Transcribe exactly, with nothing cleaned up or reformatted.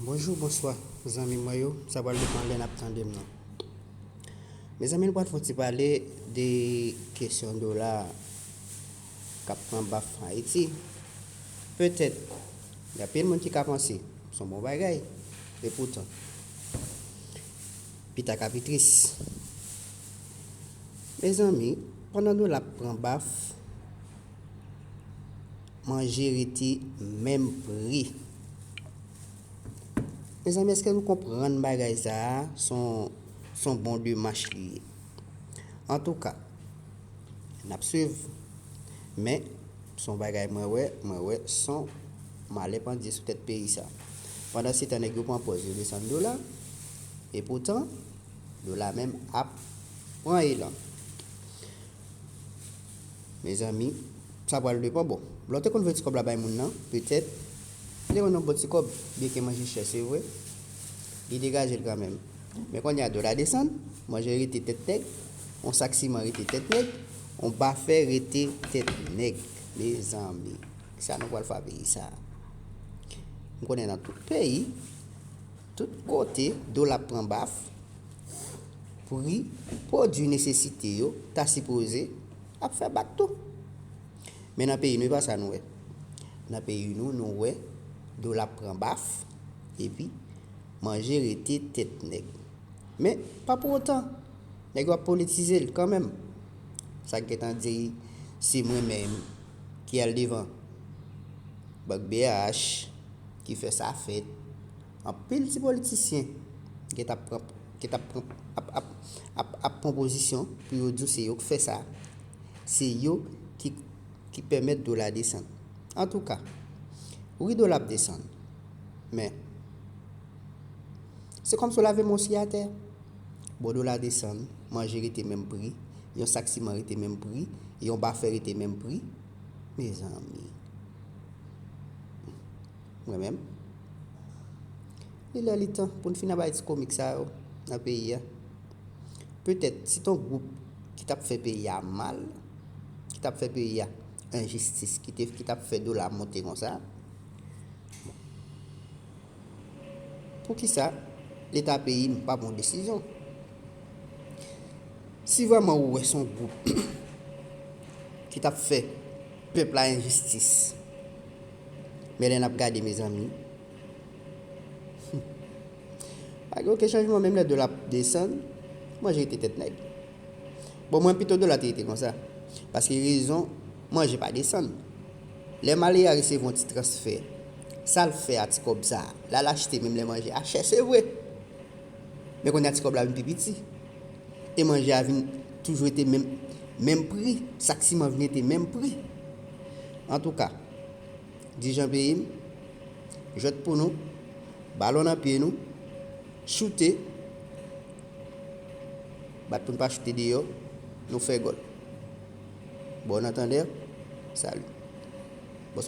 Bonjou, bonswa, zanmi mwen yo. Sa pral depann lè n ap tande m nan. Mezanmi, nou pral fè yon ti pale de kesyon dola k ap pran baf Ayiti. Petèt, gen anpil moun ki ka panse se yon bon bagay. Epoutan, pita ka pi tris. Mezanmi, pandan dola ap pran baf, manje rete menm pri. Mezanmi, èske nou konprann bagay sa a? Se yon, se yon bon demach li ye. Antouka, n ap swiv. Men, se yon bagay mwen wè, mwen wè se yon malè pandye sou tèt peyi sa. Pandansetan, nèg yo pran pòz yo desann dola, epoutan, dola menm ap pran elan. Mezanmi, sa pral depann. Bon, lè w te konn voye ti kòb la bay moun nan, petèt, li te konn yon bon ti kòb, byenke manje chè, se vre, li degaje l kanmenm. Men kounye a, dola desann, manje rete tèt nèg, yon sak siman rete tèt nèg, yon bafè rete tèt nèg. Mezanmi, kisa nou pral fè a peyi sa a? M konnen nan tout peyi, tout kote, dola ap pran baf, pri pwodui nesesite yo ta sipoze ap fè bak tou. Men nan peyi nou, e pa sa nou wè. Nan peyi nou, nou wè dola ap pran baf, epi manje rete tèt nèg. Men, pa pou otan, nèg yo ap politize l kanmenm. Sa k gentan di, se mwen menm ki al devan bank B A H, ki fè sa fèt. Anpil ti politisyen ki t ap pran, ki t ap pran, ap, ap, ap, ap pran pozisyon pou yo di w se yo k fè sa. Se yo ki, ki pèmèt dola desann. Antouka, wi, dola ap desann. Men, se kòmsi w lave men w sou atè. Bon, dola desann, manje rete menm pri, yon sak siman rete menm pri, yon bafè rete menm pri. Mezanmi. Mwen menm, li lè li tan pou n fin ap bay ti komik sa yo nan peyi a. Petèt, si t on gwoup ki t ap fè peyi a mal, ki t ap fè peyi a enjistis, ki te, ki t ap fè dola monte konsa, poukisa Leta peyi m pa pran yon desizyon? Si vrèman ou wè se yon gwoup ki t ap fè pèp la enjistis, men lè n ap gade, mezanmi, pa gen okenn chanjman, menm lè dola ap desann, manje rete tèt nèg. Bon, mwen pito dola te rete konsa. Paske rezon, manje pa desann. Lè malere a resevwa yon ti transfè, sa l fè a ti kòb sa a? L al achte menm lè manje a chè, se vre. Men kounye a ti kòb la vin pi piti. E manje a vin toujou rete menm, menm pri. Sak siman vin rete menm pri. Antouka, dirijan peyi m, jwèt pou nou, balon nan pye nou, choute, bat pou n pa choute deyò, nou fè gòl. Bon entendeur, salut.